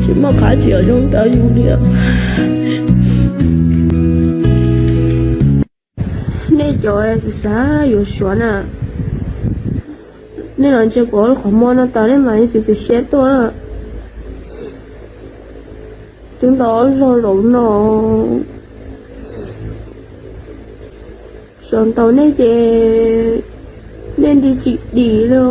Tsis muaj qab tsis zoo rau yus li. Nej cov xav xav yuav Suav na, nej los ntsia kuv qhov muag no tas nej mam li txiav txim siab tuaj na. Twb ntau ob zaug los no, sawv ntau nej ces nej nti tsis dim li.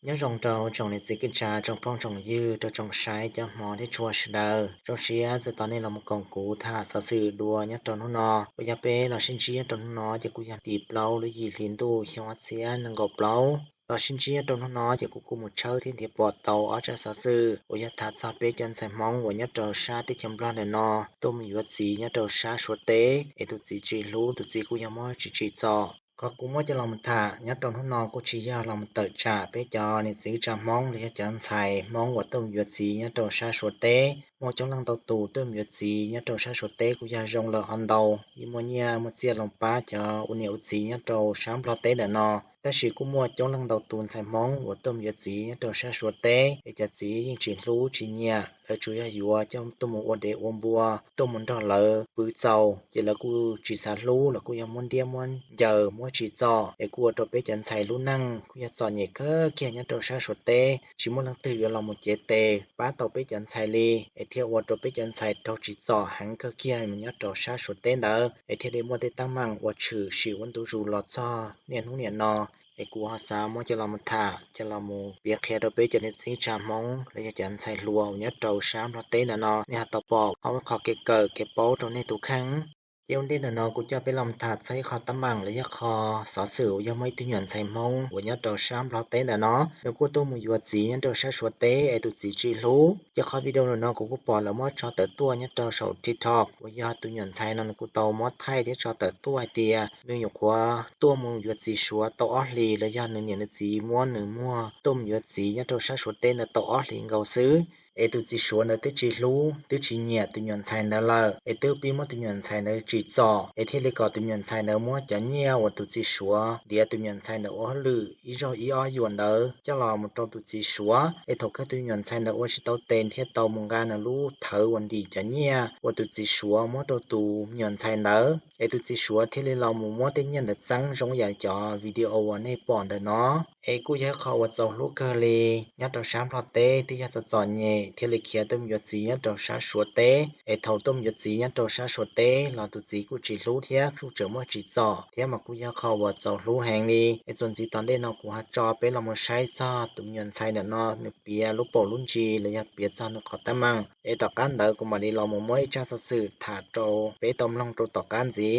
Nyob zoo rau tsoom niam txiv kwv tij tsoom phooj tsoom ywg rau tsoom saib cov hmov thiab tshua sawv daws. Zoo siab txais tos nej los mus koom kuv tham xov xwm dua nyob rau hnub no. Uas yog peb los sib ntsib nyob rau hnub no ces kuj yog tim plaub lub yim hli ntuj xyoo ob txhiab nees nkaum plaub. Los sib ntsib nyob rau hnub no ces kuv kuj mus tshawb thiab nrhiav pom tau ob tsab xov xwm uas yog tham txog peb cov ntxhais Hmoob uas nyob rau sab teb chaws Nplog ntawm no tuaj mus yuav txiv nyob rau sab Suav teb es tus txiv tsis hlub, tus txiv kuj yog muab tsis tsim txom. Qhov kuv muab coj los mus tham nyob rau hnub no kuj tsis yog los mus tawm tsam peb cov niam txiv kwv tij Hmoob los yog cov ntxhais Hmoob uas tuaj mus yuav txiv nyob rau sab Suav teb. Muaj coob leej ntau tus tuaj mus yuav txiv nyob rau sab Suav teb kuj yog zoo lawm ho ntau, yeej muaj nyiaj muaj txiaj los pab cov ua niam ua txiv nyob rau sab Nplog teb ntawm no. Tab sis kuj muaj coob leej ntau tus ntxhais Hmoob uas tuaj mus yuav txiv nyob rau sab Suav teb es cov txiv yeej tsis hlub tsis nyiam, lawv tsuas yog yuav coj tuaj mus ua dev ua npua, tuaj mus nrog lawv pw txaus, ces lawv kuj tsis xav hlub, lawv kuj yog muab ntiab muab ncaws muab tsim txom, es kuj ua rau peb cov ntxhais lub neej kuj yog txom nyem kawg kiag nyob rau sab Suav teb, tsis muaj leej twg yuav los mus cev tes pab tau peb cov ntxhais li, es thiaj ua rau peb cov ntxhais raug tsim txom heev kawg kiag mus nyob rau sab Suav teb ntawd, es thiaj li muaj tej teeb meem uas tshwm sim ua ntu zus los txog niaj hnub niam no. Es kuv ho xav muab coj los mus tham, coj los mus piav qhia rau peb cov niam txiv kwv tij Hmoob los yog cov ntxhais hluas uas nyob rau sab Nplog teb ntawm no, nej ho tau pom ho ua qhov kev kawm kev paub rau nej tus kheej. Ces ua ntej ntawm no kuv coj peb los mus tham txog ib qho teeb meem los yog qho xov xwm uas yog muaj ib tug nyuam ntxhais Hmoob uas nyob rau sab Nplog teb ntawm no, nws kuj tuaj mus yuav txiv nyob rau sab Suav teb es tus txiv tsis hlub. Ces qhov video ntawm no kuv kuj pom lawv muab tso tawm tuaj nyob rau saum TikTok uas yog tus nyuam ntxhais no nws kuj tau muab thaij thiab tso tawm tuaj hais tias nws nyuam qhuav tuaj mus yuav txiv Suav tau ob hlis los yog nws niam nws txiv muab nws muag tuaj mus yuav txiv nyob rau sab Suav teb ntawd tau ob hlis nkaus xwb. Es tus txiv Suav ntawd twb tsis hlub twb tsis nyiam tus nyuam ntxhais ntawd lawm, es twb pib muab tus nyuam ntxhais ntawd tsim txom, es thiaj li kom tus nyuam ntxhais ntawd muab cov nyiaj uas tus txiv Suav ntiav tus nyuam ntxhais ntawd ua hauj lwm ib zaug ib ob yuam ntawd coj los mus rau tus txiv Suav. Es thaum kawg tus nyuam ntxhais ntawd ua tsis tau tes thiaj tau mus nqa nws lub thawv uas ntim cov nyiaj uas tus txiv Suav muab rau tus nyuam ntxhais ntawd, es tus txiv Suav thiaj li los mus muab tej nyiaj ntawd txeeb zoo yam cov video uas nej pom ntawm no. Es kuj yog ib qho uas txaus hlub kawg li, nyob rau sab Nplog teb twb yog txom txom nyem thiaj li khiav tuaj mus yuav txiv nyob rau sab Suav teb. Es thaum tuaj mus yuav txiv nyob rau sab Suav teb los tus txiv kuj tsis hlub thiab kuj tseem muab tsim txom thiab, mas kuj yog qho uas txaus hlub heev li. Es txuas ntxiv tom ntej no kuv ho tso peb los mus saib txog tus me nyuam ntxhais ntawm no nws piav lub paum lub ntsis los yog piav txog nws qhov teeb meem. Es tom qab ntawd kuv mam li los mus muab ib tsab xov xwm tham rau peb tau mloog rau tom qab ntxiv.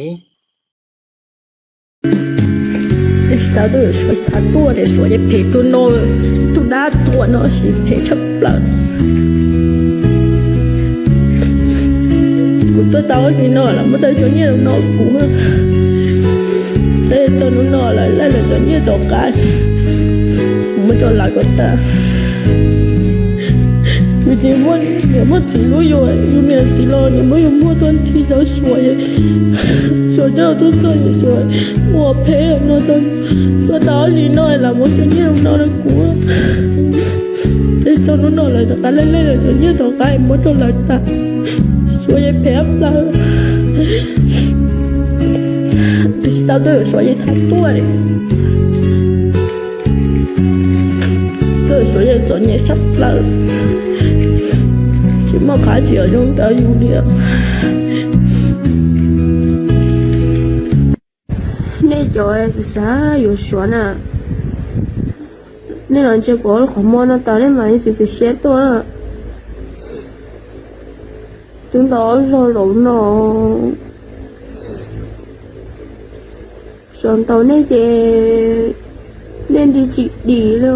Tsis tau tuaj yuav Suav, xav tuaj ces Suav ces phem dua no, tus dab tuag no ces phem tshaj plaws. Kuv tuaj tau ob hlis no los muab tau cov nyiaj no kuv, txog hnub no lawv laij lawv cov nyiaj tom qab, kuv muab rau lawv kom tas. Vim tias muaj niam muaj txiv hlub yus, yus niam txiv los niam muab yus muag tuaj nthi tau Suav, Suav coj tuaj txog Suav ua phem no tau. Tuaj tau ob hlis no los muab cov nyiaj no rau kuv, txog hnub no lawv rov qab laij laij lawv cov nyiaj tom qab muab rau lawv tas. Suav yeej phem tshaj plaws. Tsis tau tuaj yuav Suav yeej xav tuaj li. Tuaj yuav Suav yeej txom nyem tshaj plaws, tsis muaj qab tsis zoo rau yus li. Nej cov xav xav yuav Suav na, nej los ntsia kuv qhov muag no tas nej mam li txiav txim siab tuaj na. Twb ntau ob zaug los no, sawv ntau nej ces nej nti tsis dim li.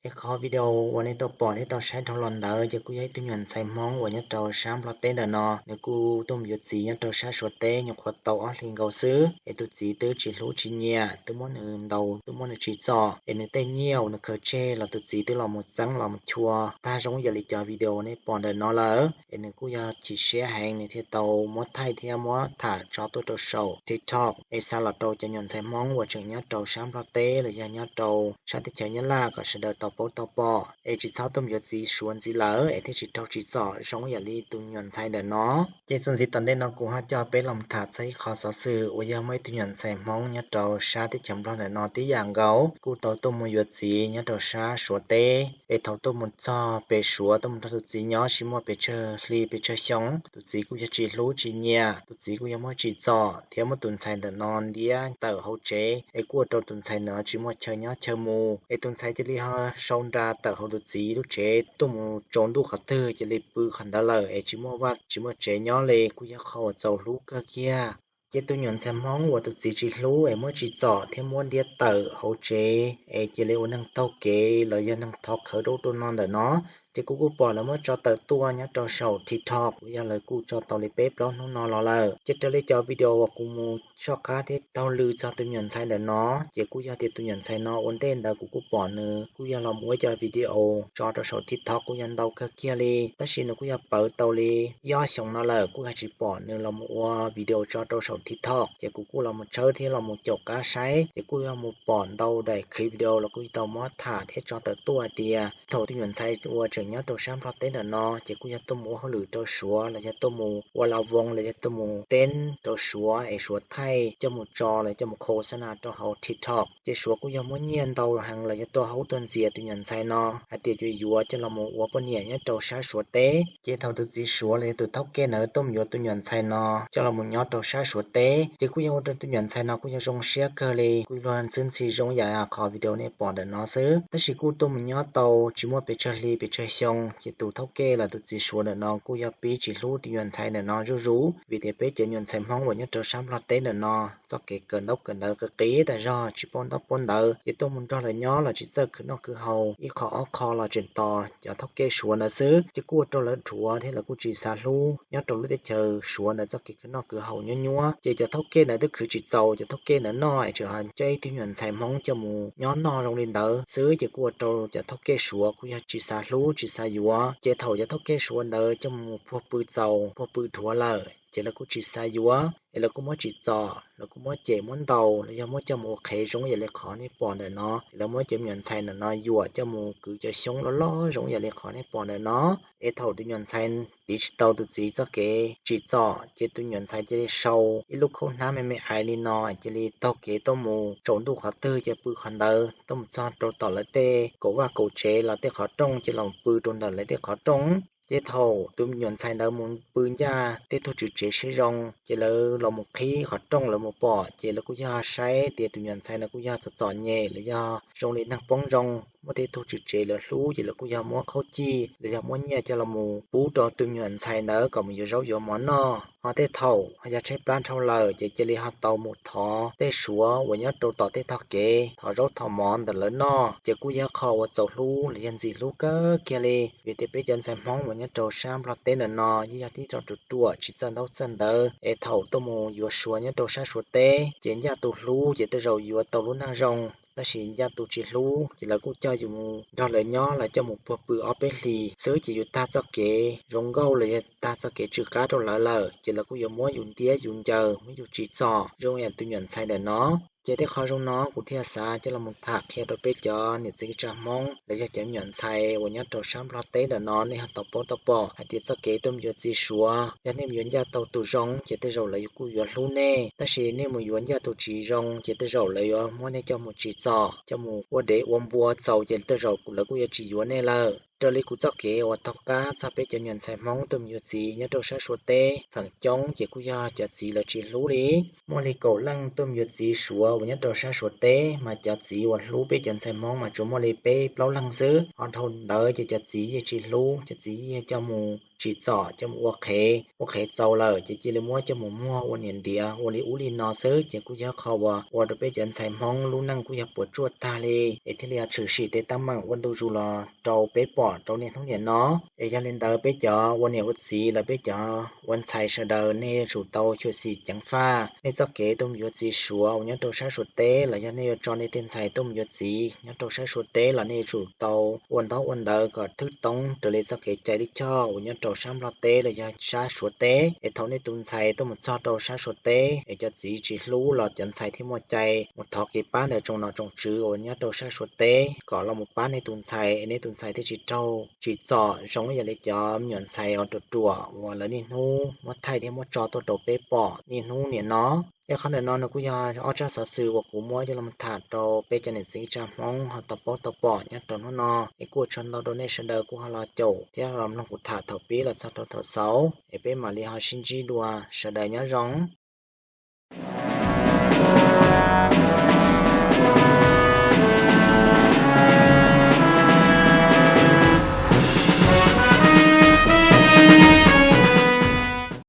Es qhov video uas nej tau pom thiab tau saib dhau los ntawd ces kuj yog ib tug nyuam ntxhais Hmoob uas nyob rau sab Nplog teb ntawm no, nws kuj tuaj mus yuav txiv nyob rau sab Suav teb nyuam qhuav tau ob hlis nkaus xwb, es tus txiv twb tsis hlub tsis nyiam, twb muab nws ntaus twb muab nws tsim txom, es nws tej nyiaj uas nws khaws tseg los tus txiv twb los mus txeeb los mus chua tag zoo yam li cov video nej pom ntawm no lawm. Es nws kuj yog chim siab heev nws thiaj tau muab thaij thiab muab tham tso tuaj rau saum TikTok es xa los rau cov nyuam ntxhais Hmoob uas tseem nyob rau sab Nplog teb los yog nyob rau sab teb chaws Nyab Laj kom sawv daws tau paub tau pom es tsis txhob tuaj mus yuav txiv Suav ntxiv lawm es thiaj tsis raug tsim txom zoo yam li tus me nyuam ntxhais ntawm no. Ces txuas ntxiv tom ntej no kuv ho coj peb los tham txog ib qho xov xwm uas yog muaj ib tug me nyuam ntxhais Hmoob nyob rau sab teb chaws Nplog ntawm no tib yam nkaus kuj tau tuaj mus yuav txiv nyob rau sab Suav teb. Es thaum tuaj mus txog pem Suav tuaj mus nrog tus txiv nyob tsis muaj pes tsawg hli pes tsawg xyoo, tus txiv kuj yog tsis hlub tsis nyiam, tus txiv kuj yog muab tsim txom thiab muab tus ntxhais ntawm no ntiab tawm hauv tsev es kuj ua rau tus ntxhais ntawm no tsis muaj chaw nyob chaw mus. Es tus ntxhais cia li ho sau nra tawm hauv tus txiv lub tsev tuaj mus tsaus ntuj qhov twg cia li pw qhov ntawd lawm es tsis muaj vaj tsis muaj tsev nyob li, kuj yog qhov uas txaus hlub kawg kiag. Ces tus nyuam ntxhais Hmoob uas tus txiv tsis hlub es muab tsim txom thiab muab ntiab tawm hauv tsev es cia li ua neeg taug kev los yog neeg thov khawv rau ub rau no ntawm no, ces kuv kuj pom lawv muab tso tawm tuaj nyob rau saum TikTok uas yog lawv kuj tso tau li peb plaub hnub no los lawm. Ces raws li cov video uas kuv mus soj qab thiab taug lw txog tus me nyuam ntxhais ntawm no, ces kuj yog tias tus me nyuam ntxhais no ua ntej ntawd kuv kuj pom nws kuj yog los mus ua cov video tso rau saum TikTok kuj yog ntau kawg kiag li, tab sis nws kuj yog pawv tau li ib ob xyoos no lawm kuj yog tsis pom nws los mus ua video tso rau saum TikTok. Ces kuv kuj los mus tshawb thiab los mus caum qab saib, ces kuj yog mus pom ntau daim clip video los kuj tau muab tham thiab tso tawm tuaj hais tias thaum tus nyuam ntxhais uas tseem nyob rau sab Nplog teb ntawm no ces kuj yog tuaj mus ua hauj lwm rau Suav los yog tuaj mus ua la voos los yog tuaj mus teeb rau Suav es Suav thaij coj mus tso los coj mus khos xab nas rau hauv TikTok. Ces Suav kuj yog muab nyiaj ntau heev los yog tuaj haub tuaj ntxias tus nyuam ntxhais no hais tias yuav yuav coj los mus ua poj niam nyob rau sab Suav teb. Ces thaum tus txiv Suav los yog tus thaub kej ntawd tuaj mus yuav tus nyuam ntxhais no coj los mus nyob rau sab Suav teb, ces kuj yog ua rau tus nyuam ntxhais no kuj yog zoo siab kawg li, kuj luag ntxhwb ntxhi zoo yam qhov video nej pom ntawm no xwb. Tab sis kuj tuaj mus nyob tau tsis muaj pes tsawg hli pes tsawg xyoo, ces tus thaub kej los tus txiv Suav ntawm no kuj yog pib tsis hlub tus nyuam ntxhais ntawm no zuj zus, vim tias peb cov nyuam ntxhais Hmoob uas nyob rau sab Nplog teb ntawm no txoj kev kawm ntaub kawm ntawv qis qis tag zog, tsis paub ntaub paub ntawv, ces tuaj mus nrog lawv nyob los tsis txawj khwv noj khwv haus, ib qho ob qho los tseem tos cov thaub kej Suav ntawd xwb, ces kuj ua rau lawv dhuav thiab lawv kuj tsis xav hlub nyob rau lub teb chaws Suav ntawd txoj kev khwv noj khwv haus nyuab nyuab. Ces cov thaub kej ntawd twb khwv tsis txaus, cov thaub kej ntawd noj es tseem ho coj ib tug nyuam ntxhais Hmoob coj mus nyob noj zoo li ntawd xwb, ces kuj ua rau cov thaub kej Suav kuj yog tsis xav hlub tsis xav yuav. Ces thaum cov thaub kej Suav ntawd coj mus puag pw txaus puag pw dhuav lawm, ces lawv kuj tsis xav yuav es lawv kuj muab tsim txom, lawv kuj muab cem muab ntaus los yog muab coj mus ua qhev zoo yam li qhov nej pom ntawm no, lawv muab cov me nyuam ntxhais ntawm no yuam coj mus kwv cov xyoob loj loj zoo yam li qhov nej pom ntawm no. Es thaum tus nyuam ntxhais tiv tsis tau tus txiv txoj kev tsim txom, ces tus nyuam ntxhais cia li sau ib lub khaub hnab me me ais li no, cia li taug kev tuaj mus tsaus ntuj qhov twg ces pw qhov ntawd, tuaj mus txog rau tom lawv tej kaum vaj kaum tsev los tej qhov rooj ces los pw rau ntawm lawv tej qhov rooj. Ces thaum tus nyuam ntxhais ntawd mus pw ncaj tej tug tswv tsev siab zoo, ces lawv los mus qhib qhov rooj lawv mus pom, ces lawv kuj yog saib tias tus nyuam ntxhais ntawd kuj yog txom txom nyem los yog zoo li neeg poob zoo, muaj tej tug tswv tsev lawv hlub, ces lawv kuj yog muab khaub cij los yog muab nyiaj coj los mus pub rau tus nyuam ntxhais ntawd kom mus yuav zaub yuav mov noj. Ho tej thaum ho yog tshaib plab dhau lawm, ces cia li ho tau mus thov tej Suav uas nyob rau tom tej tog kev thov zaub thov mov ntawm lawv noj, ces kuj yog qhov uas txaus hlub los yog ntxim hlub kawg kiag li. Vim tias peb cov ntxhais Hmoob uas nyob rau sab Nplog teb ntawm no yeej yog tib co ruam ruam tsis txawj ntaub txawj ntawv, es thaum tuaj mus yuav Suav nyob rau sab Suav teb, ces ncaj tus hlub ces tej zaum yuav tau lub neej zoo, tab sis ncaj tus tsis hlub ces lawv kuj coj yus mus nrog lawv nyob los coj mus puag pw ob peb hlis xwb, ces yus tag txoj kev zoo nkauj los yog tag txoj kev tsw qab rau lawv lawm, ces lawv kuj yuav muab yus ntiab yus ncaws, muab yus tsim txom zoo yam tus nyuam ntxhais ntawm no. Ces tej qho zoo no kuv thiaj xav coj los tham qhia rau peb cov niam txiv kwv tij Hmoob los yog cov me nyuam ntxhais uas nyob rau sab Nplog teb ntawm no, nej ho tau paub tau pom hais tias txoj kev tuaj mus yuav txiv Suav, yog nej mus yuav ncaj tau tus zoo ces tej zaum lawv kuj yuav hlub nej, tab sis nej mus yuav ncaj tus tsis zoo ces tej zaum lawv yuav muab nej coj mus tsim txom, coj mus ua dev ua npua txaus, ces tej zaum lawv kuj yuav tsis yuav nej lawm. Raws li kuv txoj kev uas taug qab txog peb cov me nyuam ntxhais Hmoob tuaj mus yuav txiv nyob rau sab Suav teb, feem coob ces kuj yog cov txiv lawv tsis hlub li. Muaj li kaum leej tuaj mus yuav txiv Suav uas nyob rau sab Suav teb, mas cov txiv uas hlub peb cov ntxhais Hmoob mas tsuas muaj li peb plaub leeg xwb. Ho dhau ntawd ces cov txiv yeej tsis hlub, cov txiv yeej coj mus tsim txom, coj mus ua qhev, ua qhev txaus lawm ces cia li muab coj mus muag ua niam ntiav ua li ub li no xwb, ces kuj yog qhov uas ua rau peb cov ntxhais Hmoob lub neej kuj yog puas tsuaj tag li, es thiaj li ho tshwm sim tej teeb meem ua ntu zus los rau peb pom rau niaj hnub niam no. Es yog li ntawd peb cov ua niam ua txiv los peb cov ua ntxhais sawv daws nej yuav tsum tau xyuam xim ceev faj. Nej txoj kev tuaj mus yuav txiv Suav uas nyob rau sab Suav teb los yog nej yuav tso nej tej ntxhais tuaj mus yuav txiv nyob rau sab Suav teb los nej yuav tsum tau ua ntaub ua ntawv kom thwj toob raws li txoj kev cai lij choj uas nyob rau sab Nplog teb los yog sab Suav teb, es thaum nej tus ntxhais tuaj mus txog rau sab Suav teb es cov txiv tsis hlub los cov ntxhais thiaj muaj cai mus thov kev pab ntawm tsoom nom tsoom tswv uas nyob rau sab Suav teb kom los mus pab nej tus ntxhais es nej tus ntxhais thiaj tsis raug tsim txom zoo ib yam li cov me nyuam ntxhais uas ruam ruam uas lawv niaj hnub muab thaij thiab muab tso tuaj rau peb pom niaj hnub niam no. Ces qhov ntawm no nws kuj yog ob tsab xov xwm uas kuv muab coj los tham rau peb cov niam txiv tsa Hmoob ho tau paub tau pom nyob rau hnub no, es kuj ua tsaug ntau rau nej sawv daws kuj ho los caum thiab los mloog kuv tham thaum pib los txog rau thaum xaus, es peb mam li ho sib ntsib dua, sawv daws nyob zoo.